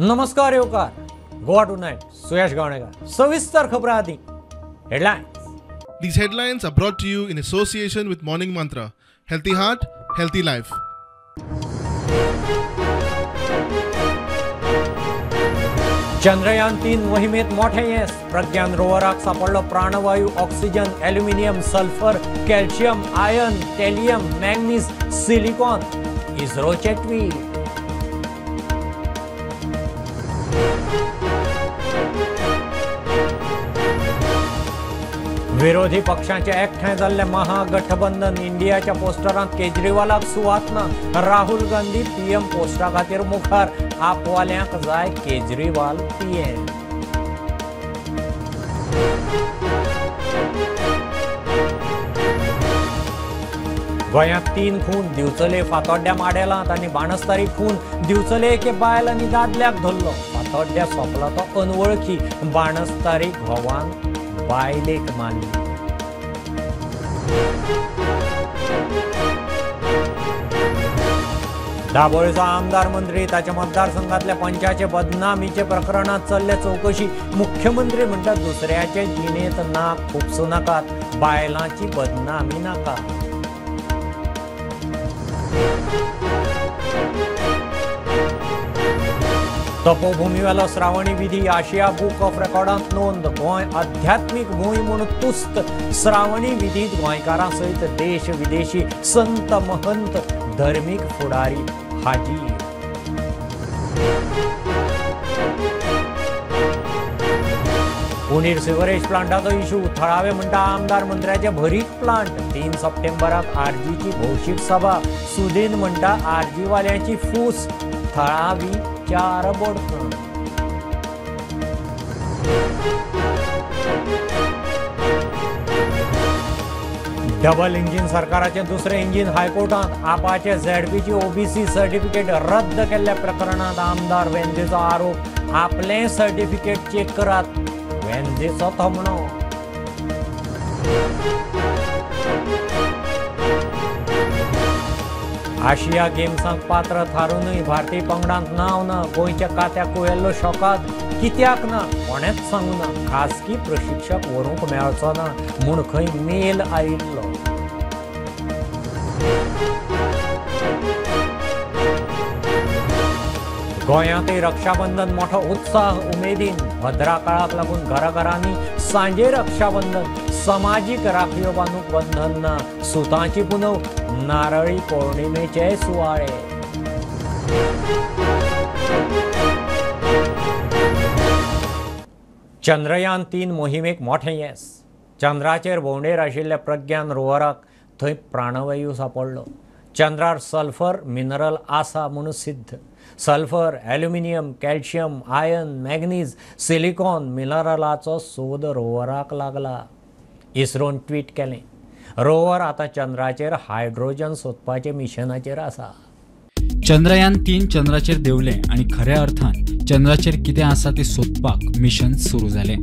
नमस्कार येवकार गोवा टुनायट सुयश गावणेकर सविस्तर खबरां आदी headlines. These headlines are brought to you in association with Morning Mantra. Healthy heart, healthy life. Chandrayaan 3 मोहिमेत मोठें येस. प्रज्ञान रोवराक सापडलो प्राणवायू, oxygen, aluminium, sulphur, calcium, iron, thallium, manganese, silicon. इस्रोचें ट्वीट. विरोधी पक्षांचे एकठांय जाल्ले महागठबंधन. इंडियाच्या पोस्टरांत केजरीवालाक सुवात ना. राहुल गांधी पीएम पोस्टा खातीर मुखार. आपवाल्यांक जाय केजरीवाल पीएम. गोंयांत 3 खून. दिवचले फातोड्ड्या माडेलांत आनी बाणस्तारी खून. दिवचले एके बायल आनी दादल्याक धरलो. फातोड्ड्या सोंपला तो अनवळखी. बाणस्तारी घोवान बायलेक मारली. दाबोळीचो आमदार मंत्री ताच्या मतदारसंघातल्या पंचाचे बदनामीचे प्रकरणात चल्ले चौकशी. मुख्यमंत्री म्हणटात दुसऱ्याचे जिणेंत नाक खुपसूं नाकात, बायलांची बदनामी नाका. तपोभूमीवेलो श्रावणी विधी आशिया बुक ऑफ रेकॉर्डांत नोंद. गोंय आध्यात्मीक भूंय म्हूण तुस्त. श्रावणी विधीत गोंयकारां सयत देश विदेशी संत महंत धर्मीक फुडारी हाजीर. पुणेर सिवरेज प्लांटाचो इशू. थळावे म्हणटा आमदार मंत्र्याचे भरीत प्लांट. 3 सप्टेंबराक आरजीची भौशीक सभा. सुदीन म्हणटा आरजीवाल्यांची फूस. थळावी 4 बोडकां. डबल इंजीन सरकाराचें दुसरें इंजीन हायकोर्टांत. आपाचे झेडपीची ओबीसी सर्टिफिकेट रद्द केल्ल्या प्रकरणांत आमदार वेंझेचो आरोप. आपलें सर्टिफिकेट चेक करात, वेंझेचो थोमणो. आशिया गेम्सांक पात्र थारूनय भारतीय पंगडांत नांव ना. गोंयच्या कात्या कुयेल्लो शोकाद. कित्याक ना कोणेच सांगू ना. खासगी प्रशिक्षक व्हरूंक मेळचो ना म्हूण खंय मेल आयिल्लो. गोंयांतय रक्षाबंधन मोठो उत्साह उमेदीन. भद्रा काळाक लागून घराघरांनी सांजे रक्षाबंधन. समाजीक राखयो बांदूंक बंधन ना. सुतांची पुनव, नारळी पौर्णिमेचे सुवाळे. चंद्रयान 3 मोहिमेक मोठें येस. चंद्राचेर भोंवडेर आशिल्ल्या प्रज्ञान रोवराक थंय प्राणवायू सापडलो. चंद्रार सल्फर मिनरल आसा म्हूण सिद्ध. Sulphur, aluminium, calcium, iron, manganese, silicon मिनरलाचो सोद रोवराक लागला. इस्रोन ट्वीट केलें, रोवर आतां चंद्राचेर हायड्रोजन सोदपाचे मिशनाचेर आसा. चंद्रयान 3 चंद्राचेर देंवलें आनी खऱ्या अर्थान चंद्राचेर कितें आसा तें सोदपाक मिशन सुरू जालें.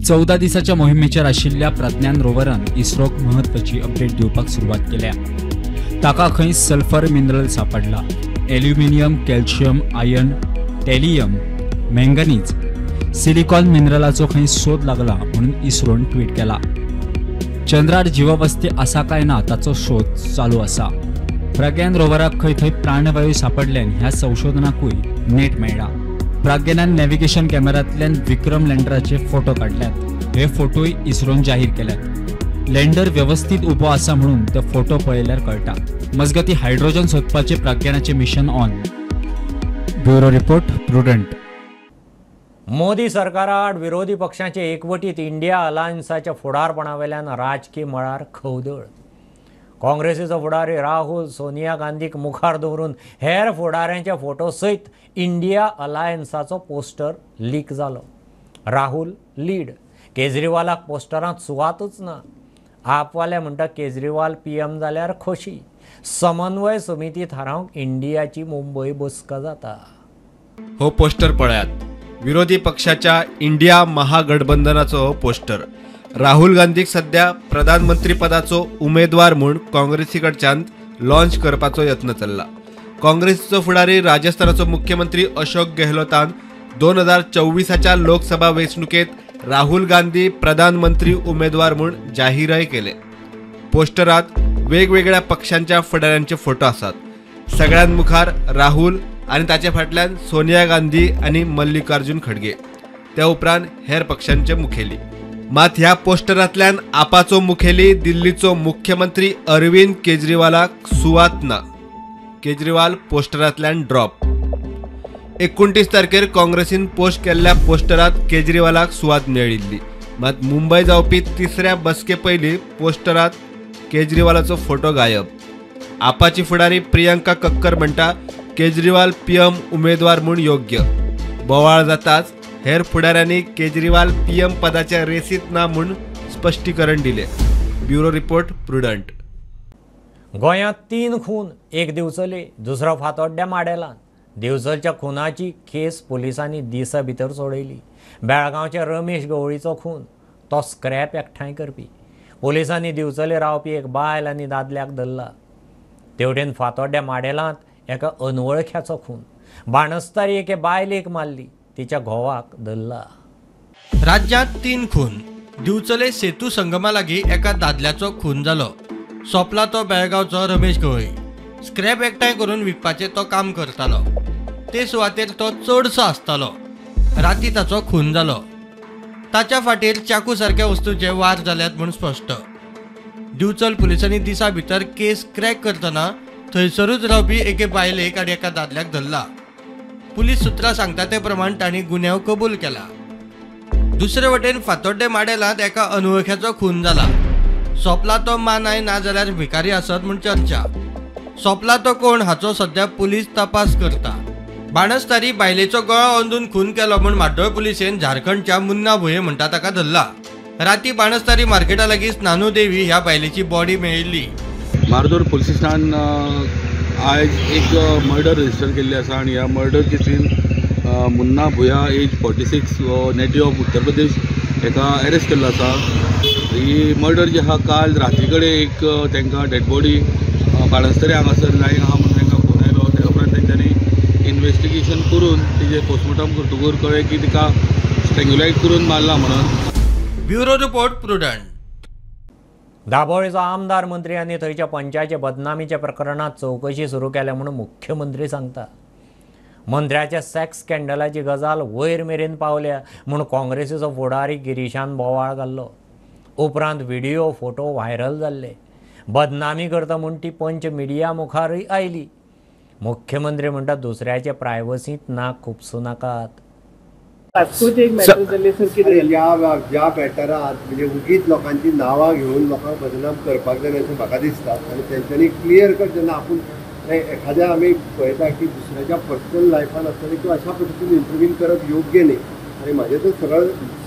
14 दिसाच्या मोहिमेचेर आशिल्ल्या प्रज्ञान रोवरान इस्रोक म्हत्वाची अपडेट दिवपाक सुरवात केल्या. ताका खंय सल्फर मिनरल सापडला. Aluminium, calcium, iron, thallium, manganese, silicon मिनरलाचो खंय सोद लागला म्हणून इस्रोन ट्वीट केला. चंद्रार जीववस्ती आसा काय ना ताचो शोध चालू आसा. प्रज्ञान रोवराक खंय थंय प्राणवायू सापडल्यान ह्या संशोधनाकूय नेट मेळ्ळा. प्रज्ञानान नॅव्हिगेशन कॅमेरांतल्यान विक्रम लँडराचे फोटो काडल्यात. हे फोटोय इस्रोन जाहीर केल्यात. लँडर व्यवस्थीत उबो आसा म्हणून ते फोटो पळयल्यार कळटा. मजगती हायड्रोजन सोदपाचे प्रज्ञानाचे mission on. Bureau report, Prudent. Modi सरकाराआड विरोधी पक्षांचे एकवटीत इंडिया अलायन्साच्या फुडारपणावेल्यान राजकी मळार खवदळ. काँग्रेसीचो फुडारी राहुल सोनिया गांधीक मुखार दवरून हेर फुडाऱ्यांच्या फोटो सयत इंडिया अलायन्साचो पोस्टर लीक जालो. राहुल लीड, केजरीवालाक पोस्टरांत सुवातूच ना. आपवाले म्हणटा केजरीवाल पीएम जाल्यार खोशी. समन्वय समिती थारावंक इंडियाची मुंबय बसका जाता. हो पोस्टर पळयात. विरोधी पक्षाच्या इंडिया महागठबंधनाचो हो पोस्टर. राहुल गांधीक सध्या प्रधानमंत्री पदाचो उमेदवार म्हूण काँग्रेसी कडच्यान लॉन्च करपाचो यत्न चल्ला. काँग्रेसीचो फुडारी राजस्थानाचो मुख्यमंत्री अशोक गेहलोतान 2024च्या लोकसभा वेंचणुकेत राहुल गांधी प्रधानमंत्री उमेदवार म्हूण जाहीरय केले। पोस्टरात वेगवेगळ्या पक्षांच्या फुडाऱ्यांचे फोटो आसात। सगळ्यां मुखार राहुल आनी ताचे फाटल्यान सोनिया गांधी आनी मल्लिकार्जुन खडगे, त्या उपरांत हेर पक्षांचे मुखेली। मात ह्या पोस्टरांतल्यान आपाचो मुखेली दिल्लीचो मुख्यमंत्री अरविंद केजरीवालाक सुवात ना। केजरीवाल पोस्टरांतल्यान ड्रॉप। 29 तारखेर काँग्रेसीन पोस्ट केल्ल्या पोस्टरात केजरीवालाक सुवात मेळिल्ली, मात मुंबय जावपी तिसऱ्या बसके पयलीं पोस्टरात केजरीवालाचो फोटो गायब। आपाची फुडारी प्रियंका कक्कर म्हणटा केजरीवाल पीएम उमेदवार म्हूण योग्य। बोवाळ जाताच हेर फुडाऱ्यांनी केजरीवाल पीएम पदाच्या रेसीत ना म्हूण स्पश्टीकरण दिले। Bureau report, Prudent. गोंयांत 3 खून, एक दिवचले, दुसरो फातोड्ड्या माडेलान। दिवचलच्या खुनाची केस पुलिसांनी दिसा भितर सोडयली। बेळगांवच्या रमेश गवळीचो खून, तो स्क्रॅप एकठांय करपी। पुलिसांनी दिवचले रावपी एक बायल आनी दादल्याक धरला। तेवटेन फातोड्ड्या माडेलांत एका अनवळख्याचो खून, बाणस्तारी एके बायलेक मारली, तिच्या घोवाक धरला। राज्यांत 3 खून। दिवचले सेतू संगमा लागीं एका दादल्याचो खून जालो। सोंपला तो बेळगांवचो रमेश गवळी। स्क्रॅप एकठांय करून विकपाचें तो काम करतालो। ते सुवातेर तो चडसो आसतालो। राती ताचो खून जालो। ताच्या फाटीर चाकू सारक्या वस्तूचे वार जाल्यात म्हूण स्पश्ट। दिवचल पुलिसांनी दिसा भितर केस क्रॅक करतना थंयसरूच रावपी एके बायलेक आनी एका दादल्याक धरला। पुलीस सुत्रां सांगता ते प्रमाण तांणी गुन्यांव कबूल केला। दुसरे वटेन फातोड्डे माडेलांत एका अनवळख्याचो खून जाला। सोंपला तो मानाय ना जाल्यार भिकारी आसत म्हूण चर्चा। सोंपला तो कोण हाचो सद्या पुलीस तपास करता। बाणस्तारी बायलेचो गळो अंदून खून केलो म्हूण म्हाड्डोळ पुलिसेन झारखंडच्या मुन्ना भुये म्हणटा ताका धरला। राती बाणस्तारी मार्केटा लागीं नानू देवी ह्या बायलेची बॉडी मेळिल्ली। मार्दोर पुलीस स्टेशनान आयज एक मर्डर रजिस्टर केल्ली आसा आनी ह्या murder casein Munna Bhuya age 46 native of Uttar Pradesh हेका अरेस्ट केल्लो आसा। ही मर्डर जी आहा काल राती कडेन एक तांकां डेड बॉडी बाणस्तारी हांगासर लायन आहा म्हणून तांकां फोन आयलो। त्या उपरांत तेंच्यांनी इन्वेस्टिगेशन करून तेजें पोस्टमॉर्टम करतकूच कळ्ळें की तिका स्ट्रेंगुलेट करून मारला म्हणून। Bureau report, Prudent. दाबोळेचो आमदार मंत्री आनी थंयच्या पंचायत बदनामीच्या प्रकरणात चवकशी सुरू केल्या म्हणून मुख्यमंत्री सांगता। मंत्र्याच्या सेक्स स्कॅन्डलाची गजाल वयर मेरेन पावल्या म्हूण काँग्रेसीचो फुडारी गिरीशान बोवाळ घाल्लो। उपरांत व्हिडिओ फोटो व्हायरल जाल्ले। बदनामी करता म्हूण ती पंच मिडिया मुखारय आयली। मुख्यमंत्री म्हणटा दुसऱ्याचे प्रायवसींत नाक खुपसूं नाकात। ज्या मॅटरात म्हणजे उगीच लोकांची नांवां घेवन लोकांक बदनाम करपाक जाय अशें म्हाका दिसता आनी तेंच्यांनी क्लियर कट जेन्ना आपूण एखाद्या आमी पळयता की दुसऱ्याच्या पर्सनल लायफान आसतलें किंवा अशा पद्दतीन इंटरव्हीन करप योग्य न्ही। आनी म्हाजें तर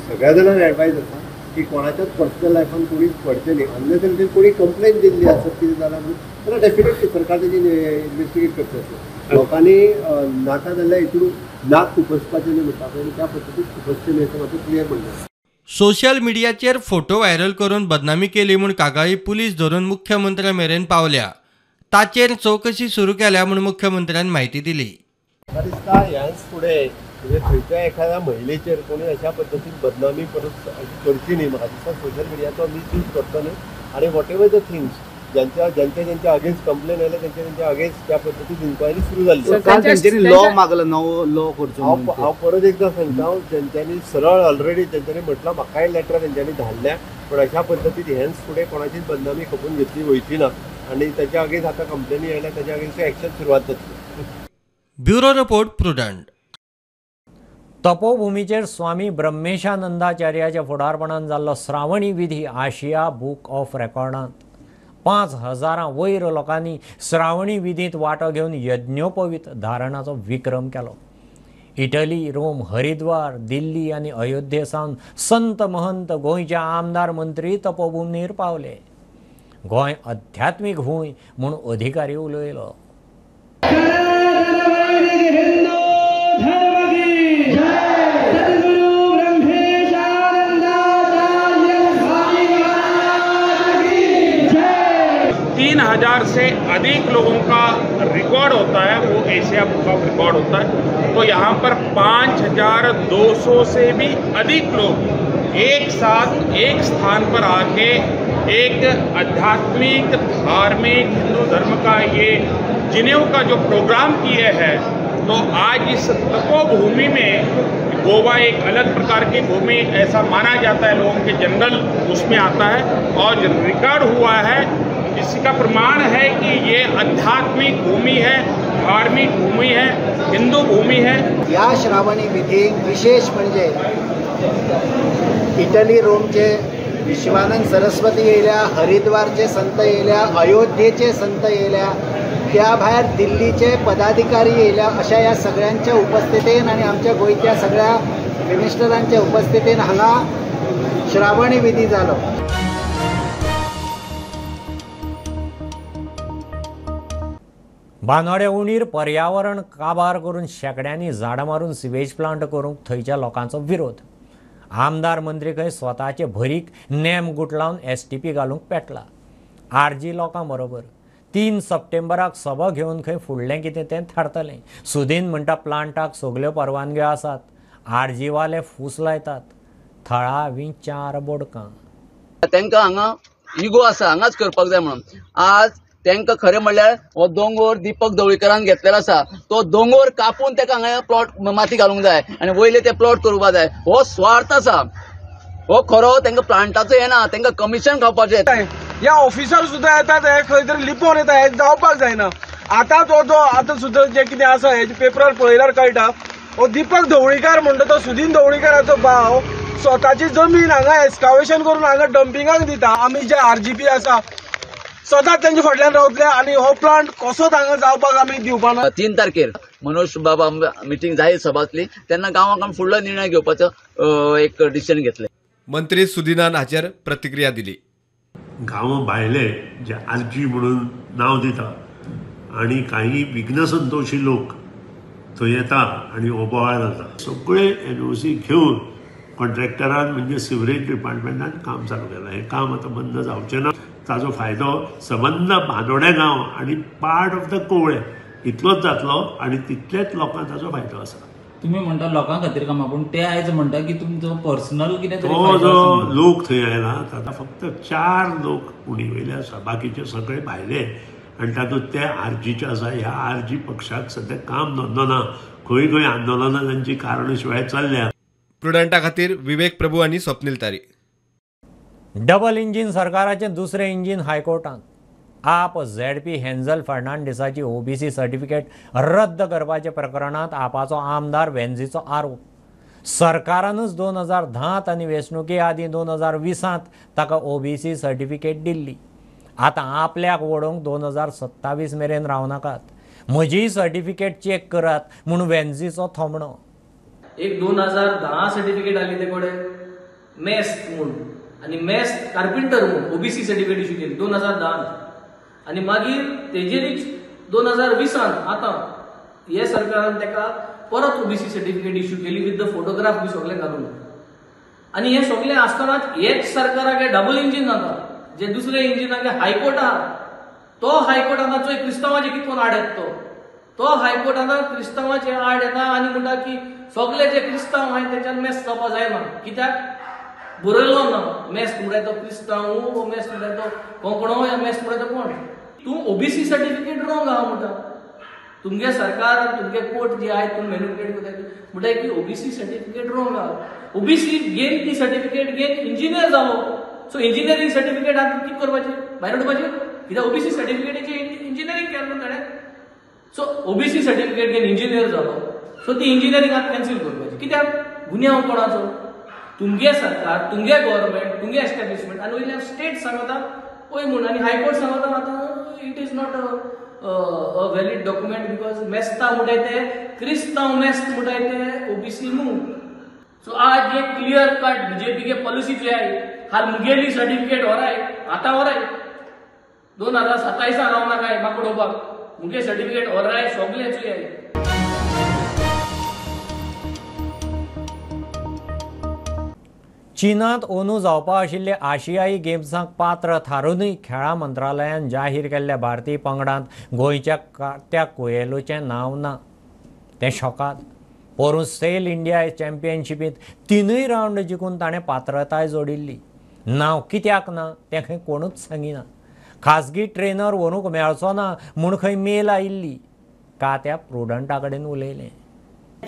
सगळ्या जाणांक एडवायज आसा की कोणाच्याच पर्सनल लायफान कोणीच पडचें न्ही। अननेसरी कोणी कंप्लेन दिल्ली आसत कितें जालां म्हणून जाल्यार डेफिनेटली सरकार तेजी इन्वेस्टिगेट करचें आसलें। लोकांनी नाका जाल्यार हितून नाक खुपसपाचें न्ही म्हणटा पळय त्या पद्दतीन खुपसचें न्ही अशें म्हाका क्लियर म्हणटा। सोशल मिडियाचेर फोटो व्हायरल करून बदनामी केली म्हूण कागाळी पुलीस धरून मुख्यमंत्र्या मेरेन पावल्या। ताचेर चवकशी सुरू केल्या म्हूण मुख्यमंत्र्यान म्हायती दिली। म्हाका दिसता ह्याच फुडें म्हणजे खंयच्या एखाद्या महिलेचेर कोणी अशा पद्दतीन बदनामी परत करची न्ही। म्हाका दिसता सोशल मिडियाचो मिसयूज करचो न्ही आनी what ever the things ज्यांच्या ज्यांच्या ज्यांच्या अगेन्स्ट कंप्लेन आयल्या तेंच्या तेंच्या अगेन्स्ट त्या पद्दतीन इन्क्वायरी सुरू जाल्ली। लॉ मागला नवो लॉ करचो। हांव परत एकदां सांगता, तेंच्यांनी सरळ ऑलरेडी तेंच्यांनी म्हटलां म्हाकाय लेटर तेंच्यांनी धाडल्या, पूण अशा पद्दतीन हेन्स फुडें कोणाचीच बदनामी खपून घेतली वयची ना आनी ताच्या अगेन्स्ट आतां कंप्लेनी आयल्या ताच्या अगेन्स्ट एक्शन सुरवात जातली। Bureau report, Prudent. तपोभूमीचेर स्वामी ब्रह्मेशानंदाचार्याच्या फुडारपणान जाल्लो श्रावणी विधी आशिया बूक ऑफ रेकॉर्डांत। 5000 वयर लोकांनी श्रावणी विधींत वांटो घेवन यज्ञोपवीत धारणाचो विक्रम केलो। इटली, रोम, हरिद्वार, दिल्ली आनी अयोध्ये सावन संत महंत गोंयचे आमदार मंत्री तपोभूमीर पावले। गोंय आध्यात्मीक भूंय म्हूण अधिकारी उलयलो। तीन 5000 से अधिक लोगों का रिकॉर्ड होता है वो एशिया बुक ऑफ रिकॉर्ड होता है। तो यहाँ पर 5200 से भी अधिक लोग एक साथ एक स्थान पर आके एक आध्यात्मिक धार्मिक हिंदू धर्म का ये जनेऊ का जो प्रोग्राम किए हैं, तो आज इस तपोभूमि में गोवा एक अलग प्रकार की भूमि ऐसा माना जाता है, लोगों के जनरल उसमें आता है और रिकॉर्ड हुआ है। इसका प्रमाण है कि ये आध्यात्मिक भूमि है, धार्मिक भूमि है, हिंदू भूमि है। ह्या श्रावणी विधीक विशेष म्हणजे इटली रोमचे शिवानंद सरस्वती येयल्या, हरिद्वारचे संत येयल्या, अयोध्येचे संत येयल्या, त्या भायर दिल्लीचे पदाधिकारी येयल्या। अशा ह्या सगळ्यांच्या उपस्थितीन आनी आमच्या गोंयच्या सगळ्या मिनिस्टरांच्या उपस्थितीन हांगा श्रावणी विधी जालो। बांदोड्या उणीर पर्यावरण काबार करून शेंकड्यांनी झाडां मारून सिवेज प्लांट करूंक थंयच्या लोकांचो विरोध। आमदार मंत्री खंय स्वताचे भरीक नेम गुटलावन एसटीपी घालूंक पेटला। आरजी लोकां बरोबर 3 सप्टेंबराक सभा घेवन खंय फुडलें कितें तें थारतलें। सुदीन म्हणटा प्लांटाक सगल्यो परवानग्यो आसात, आरजीवाले फूस लायतात, थळावीं 4 बोडकां। तांकां हांगा इगो आसा, हांगाच करपाक जाय म्हणून। आज तांकां खरें म्हणल्यार हो दोंगोर दीपक ढवळीकरान घेतलेलो आसा, तो दोंगोर कापून ताका हांगा प्लॉट माती घालूंक जाय आनी वयले ते प्लॉट करपाक जाय। हो स्वार्थ आसा, हो खरो तांकां प्लांटाचो येना, तांकां कमिशन खावपाचें। ह्या ऑफिसर सुद्दां येतात, हे खंय तरी लिपोवन येता, हे जावपाक जायना। आतां तो जो आतां सुद्दां जें कितें आसा हेजे पेपरार पळयल्यार कळटा, हो दीपक ढवळीकार म्हणटा तो सुदीन ढवळीकाराचो भाव स्वताची जमीन हांगा एस्कावेशन करून हांगा डंपिंगाक दिता। आमी जे आरजीपी आसा सदांच तेंच्या फाटल्यान रावतले आनी हो प्लांट कसोच हांगा जावपाक आमी दिवपाना। 3 तारखेर मनोज बाबा मिटींग जाय सभातली, तेन्ना गांवाक आमी फुडलो निर्णय घेवपाचो एक डिसिजन घेतले। मंत्री सुदिनान हाचेर प्रतिक्रिया दिली। गांव भायले जे आरजी म्हणून नांव दिता आनी काही विघ्नसंतोषी लोक थंय येता आनी हो बोवाळ घालता। सगळे एनओसी घेवन कॉन्ट्रॅक्टरान म्हणजे सिवरेज डिपार्टमेंटान काम चालू केलां। हें काम आतां बंद जावचें ना। ताजो फायदो सबंद बांदोड्या गांव आनी पार्ट ऑफ the Kavlem इतलोच जातलो आनी तितलेच लोकांक ताजो फायदो आसा। तुम्ही म्हणटा लोकां खातीर कामां, पूण ते आयज म्हणटा की तुमचो पर्सनल कितें तरी तो जो लोक थंय आयला ताका फक्त 4 लोक उणी वयले आसा, बाकीचे सगळे भायले आनी तातूंत ते आरजीचे आसा। ह्या आरजी पक्षाक सद्या काम धंदो ना, खंय खंय आंदोलनां तांची कारणां शिवाय चल्ल्या। प्रुडंटा खातीर विवेक प्रभू आनी स्वप्नील तारी। डबल इंजीन सरकाराचें दुसरें इंजीन हायकोर्टांत। आप झेडपी हेन्झल फर्नांडीसाची ओबीसी सर्टिफिकेट रद्द करपाच्या प्रकरणांत आपाचो आमदार वेन्झीचो आरोप। सरकारानच 2010 आनी वेंचणुके आदीं 2020 ताका ओबीसी सर्टिफिकेट दिल्ली। आतां आपल्याक वडोवंक 2027 मेरेन रावनाकात, म्हजी सर्टिफिकेट चॅक करात म्हूण वेन्झीचो थोमणो। एक 2010 सर्टिफिकेट आली ते कडेन मेस्त म्हूण आनी मेस्त कार्पेंटर म्हूण ओबीसी सर्टिफिकेट इश्यू केली 2010 आनी मागीर तेजेरीच 2020 आतां हे सरकारान तेका परत ओबीसी सर्टिफिकेट इश्यू केली विथ the photograph बी सगळें घालून। आनी हें सगळें आसतनाच हेच सरकाराक डबल इंजीन जाता, जे दुसरे इंजिनाक हायकोर्ट आहा तो हायकोर्ट आतां चोय क्रिस्तांवाचे कितकोन आड येता, तो हायकोर्ट आतां क्रिस्तांवाचे आड येता आनी म्हणटा की सगळे जे क्रिस्तांव आहाय तेच्यान मेस्त जावपा जायना। कित्याक बरयलो ना मेस्त म्हणल्यार तो क्रिस्तांव, मेस्त म्हणल्यार तो कोंकणो, या मेस्त म्हणल्यार तो कोण। तूं ओबीसी सर्टिफिकेट रॉंग आहा म्हणटा, तुमगे सरकार आनी तुमगे कोर्ट जी आहाय तूं मॅनिपुलेट करता म्हणटा की ओबीसी सर्टिफिकेट रॉंग आहा। ओबीसी घेन ती सर्टिफिकेट घेन इंजिनियर जालो, सो इंजिनियरींग सर्टिफिकेट आतां कितें करपाचें, भायर उडोवपाचें कित्याक ओबीसी सर्टिफिकेटीचें इंजिनियरींग केलें न्हू ताणें। सो ओबीसी सर्टिफिकेट घेन इंजिनियर जालो, सो ती इंजिनियरींग आतां कॅन्सील करपाची कित्याक, गुन्यांव कोणाचो, तुमगे सरकार, तुमगे गव्हर्मेंट, तुमगे एस्टॅब्लिशमेंट आनी वयल्यान स्टेट सांगता पळय म्हूण आनी हायकोर्ट सांगता आतां it is not a valid document because मेस्ता म्हणटाय ते क्रिस्तांव मेस्त म्हणटाय ते ओबीसी न्हू। सो आज एक clear cut BJP K policy जो आहे हाल मुगेली सर्टिफिकेट होराय आतां होराय 2027 रावना काय म्हाका उडोवपाक मुगे सर्टिफिकेट होराय सगळें चोय आहे। चीनांत अंदू जावपा आशिल्ले आशियाई गेम्सांक पात्र थारूनय खेळां मंत्रालयान जाहीर केल्ल्या भारतीय पंगडांत गोंयच्या कार्त्या कुएलोचें नांव ना. तें शॉकाद. पोरूं सेल इंडिया चॅम्पियनशिपींत 3 रावंड जिखून ताणें पात्रताय जोडिल्ली. नांव कित्याक ना तें खंय कोणूच सांगिना. खाजगी ट्रेनर व्हरूंक मेळचो ना म्हूण खंय मेल आयिल्ली. कात्या प्रुडंटा कडेन उलयलें.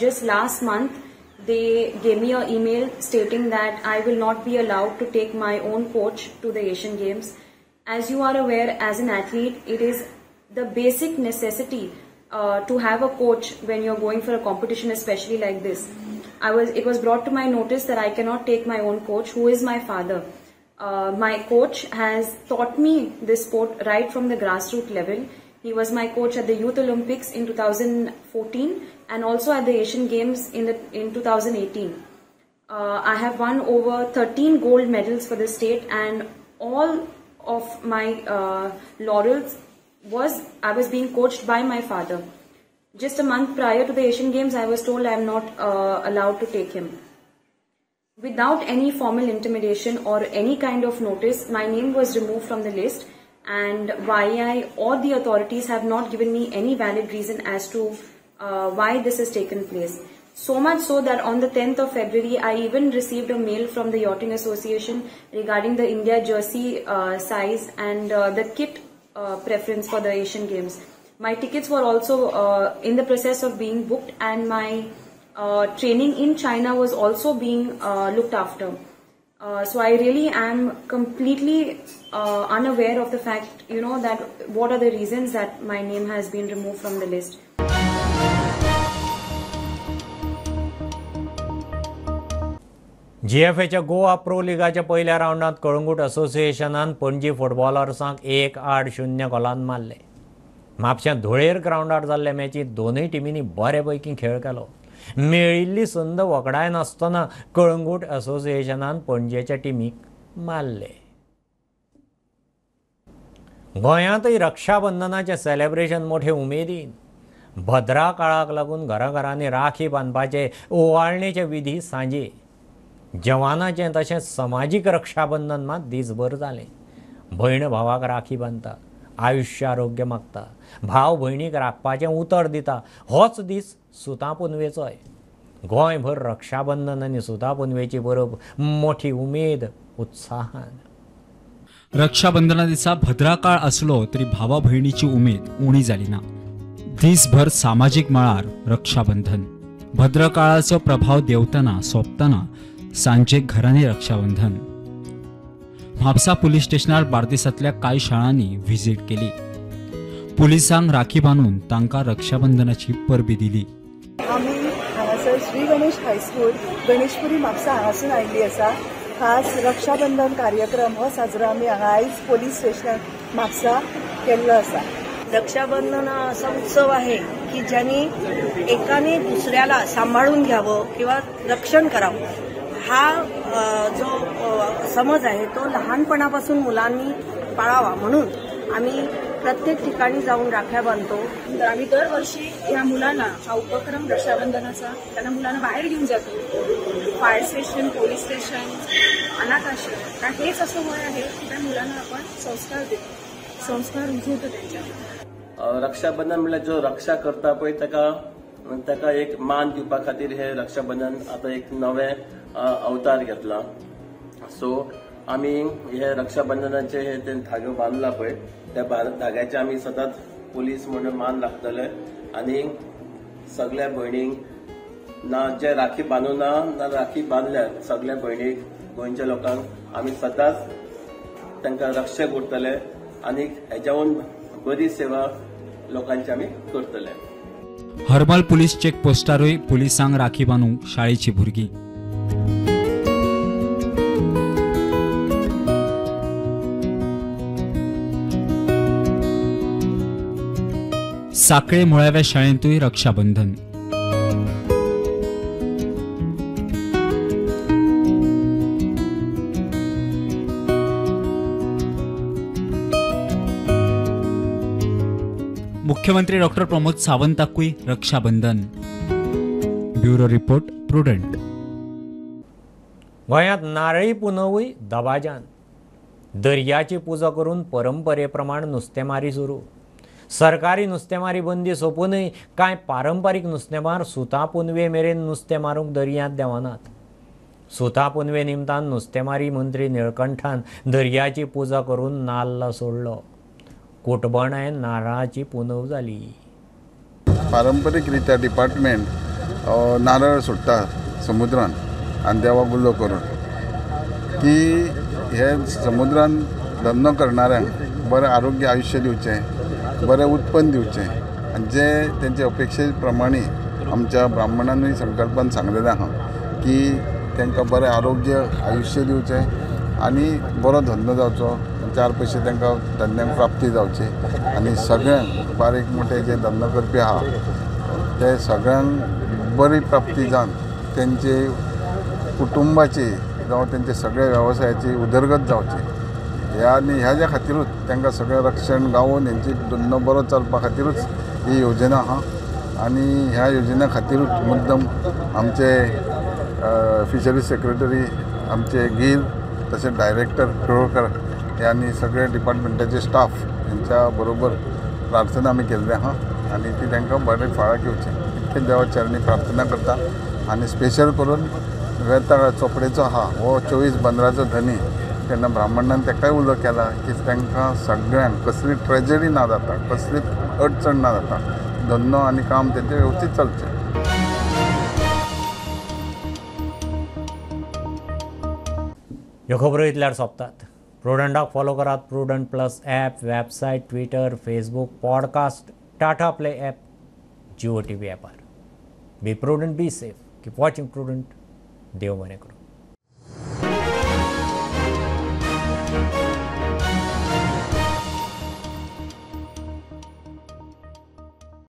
Just last month, they gave me an email stating that I will not be allowed to take my own coach to the Asian Games. As you are aware, as an athlete, it is the basic necessity to have a coach when you're going for a competition, especially like this. It was brought to my notice that I cannot take my own coach, who is my father. My coach has taught me this sport right from the grassroots level. He was my coach at the Youth Olympics in 2014 and also at the Asian Games in 2018. I have won over 13 gold medals for the state, and all of my laurels I was being coached by my father. Just a month prior to the Asian Games, I was told I am not allowed to take him. Without any formal intimidation or any kind of notice, my name was removed from the list, and YI or the authorities have not given me any valid reason as to why this has taken place. So much so that on the 10th of February, I even received a mail from the Yachting Association regarding the India jersey size and the kit preference for the Asian Games. My tickets were also in the process of being booked, and my training in China was also being looked after. So I really am completely unaware of the fact, you know, that what are the reasons that my name has been removed from the list. जीएफएच्या Goa pro लिगाच्या पहिल्या रावंडात कळंगूट असोसिएशनान पणजी फुटबॉलर्सांक 1-0 गोलान मारले. म्हापश्यां धुळेर ग्रावंडार जाल्ले मॅचींत दोनूय टिमींनी बरे पैकी खेळ केलो. मेळिल्ली संद वगडाय नासतना कळंगूट असोसिएशनान पणजेच्या टिमीक मारले. गोंयांतय रक्षाबंधनाचें सेलेब्रेशन मोठे उमेदीन. भद्रा काळाक लागून घराघरांनी राखी बांदपाचे ओवाळणेचे विधी सांजे. जवानाचें तशेंच समाजीक रक्षाबंधन मात दीसभर जालें. भयण भावाक राखी बांदता, आयुश्य आरोग्य मागता, भाव भयणीक राखपाचें उतर दिता. होच दीस सुतां पुनवेचोय. गोंयभर रक्षाबंधन आनी सुतां पुनवेची परब मोठी उमेद उत्साहान. रक्षाबंधना दिसा भद्राकाळ आसलो तरी भावा भयणीची उमेद उणी जाली ना. दीसभर सामाजीक मळार रक्षाबंधन. भद्रकाळाचो प्रभाव देंवतना सोंपतना सांजे घरांनी रक्षाबंधन. म्हापसा पुलीस स्टेशनार बार्देसांतल्या कांय शाळांनी व्हिजीट केली. पुलिसांक राखी बांदून तांकां रक्षाबंधनाची परबी दिली. आमी हांगासर श्री गणेश हायस्कूल गणेशपुरी म्हापसा हांगासून आयिल्ली आसा. खास रक्षाबंधन कार्यक्रम हो साजरो आमी हांगा आयज पोलीस स्टेशनार म्हापसा केल्लो आसा. रक्षाबंधन हा असा उत्सव आहे की ज्यांनी एकाने दुसऱ्याला सांभाळून घ्यावं किंवा रक्षण करावं हा जो समज आहे तो लहानपणापासून मुलांनी पाळावा म्हणून आम्ही प्रत्येक ठिकाणी जाऊन राख्या बांधतो. तर आम्ही दरवर्षी या मुलांना हा उपक्रम रक्षाबंधनाचा त्यांना मुलांना बाहेर घेऊन जातो. फायर स्टेशन, पोलीस स्टेशन, अनाथ आश्रम, कारण हेच असं वय आहे की त्या मुलांना आपण संस्कार देतो, संस्कार रुजवतो त्यांच्या. रक्षाबंधन म्हणल्यार जो रक्षा करता पळय ताका ताका एक मान दिवपा खातीर हे रक्षाबंधन आतां एक नवें अवतार घेतला. सो आमी हे रक्षाबंधनाचे हे ते धागो बांदला पळय त्या धाग्याचे आमी सदांच पोलीस म्हणून मान लागतले आनी सगळ्या भयणींक ना जे राखी बांदू ना ना राखी बांदल्या सगळ्या भयणीक गोंयच्या लोकांक आमी सदांच तांकां रक्षक उरतले आनी हेच्याहून बरी सेवा लोकांची आमी करतले. हर्मल पुलीस चेक पोस्टारूय पुलिसांक राखी बांदूंक शाळेची भुरगीं. साखळे मुळाव्या शाळेंतूय रक्षाबंधन. मुख्यमंत्री डॉक्टर प्रमोद सावंताकूय Rakshabandhan. Bureau report, Prudent. गोंयांत नारळी पुनवूय दबाज्यान. दर्याची पुजा करून परंपरे प्रमाण नुस्तेमारी सुरू. सरकारी नुस्तेमारी बंदी सोंपूनय कांय पारंपारीक नुस्तेमार सुता पुनवे मेरेन नुस्तें मारूंक दर्यांत देंवनात. सुता पुनवे निमतान नुस्तेमारी मंत्री निळकंठान दर्याची पुजा करून नाल्ल सोडलो. कुटबणाय नारळाची पुनव जाली. पारंपरीक रित्या डिपार्टमेंट नारळ सोडटा समुद्रान आनी देवाक उलो करून की हे समुद्रान धंदो करणाऱ्यांक बरें आरोग्य आयुश्य दिवचें, बरें उत्पन्न दिवचें आनी जे तेंचे अपेक्षे प्रमाणे आमच्या ब्राह्मणानूय संकल्पान सांगलेलें आहा की तांकां बरें आरोग्य आयुश्य दिवचें आनी बरो धंदो जावचो, चार पयशे तांकां धंद्यांक प्राप्ती जावची आनी सगळ्यांक बारीक मोठे जे धंदो करपी आहा ते सगळ्यांक बरी प्राप्ती जावन तेंचे कुटुंबाची जावं तेंचे सगळे वेवसायाची उदरगत जावची ह्या आनी ह्या ज्या खातीरूच तांकां सगळें रक्षण गावोवन हेंची धंदो बरो चलपा खातीरूच ही योजना आहा आनी ह्या योजना खातीरूच मुद्दम आमचे फिशरीज सेक्रेटरी आमचे गील तशें डायरेक्टर प्रोळकर हे आनी सगळे डिपार्टमेंटाचे स्टाफ हेंच्या बरोबर प्रार्थना आमी केल्ली आहा आनी ती तांकां बरें फळाक येवचें इतकें देवा चरणी प्रार्थना करता. आनी स्पेशल करून वेताळ चोपडेचो आहा हो 24 बंदराचो धनी तेन्ना ब्राह्मणान ताकाय उलो केला की तांकां सगळ्यांक कसली ट्रेजडी ना जाता, कसली अडचण ना जाता, धंदो आनी काम तेंचें वेवस्थीत चलचें. ह्यो खबरो इतल्यार सोंपतात. प्रुडंटाक फॉलो करात Prudent plus app, website, Twitter, Facebook, podcast, Tata Play app, Jio TV ॲपार. Be prudent, be safe, keep watching Prudent. देव बरें करूं.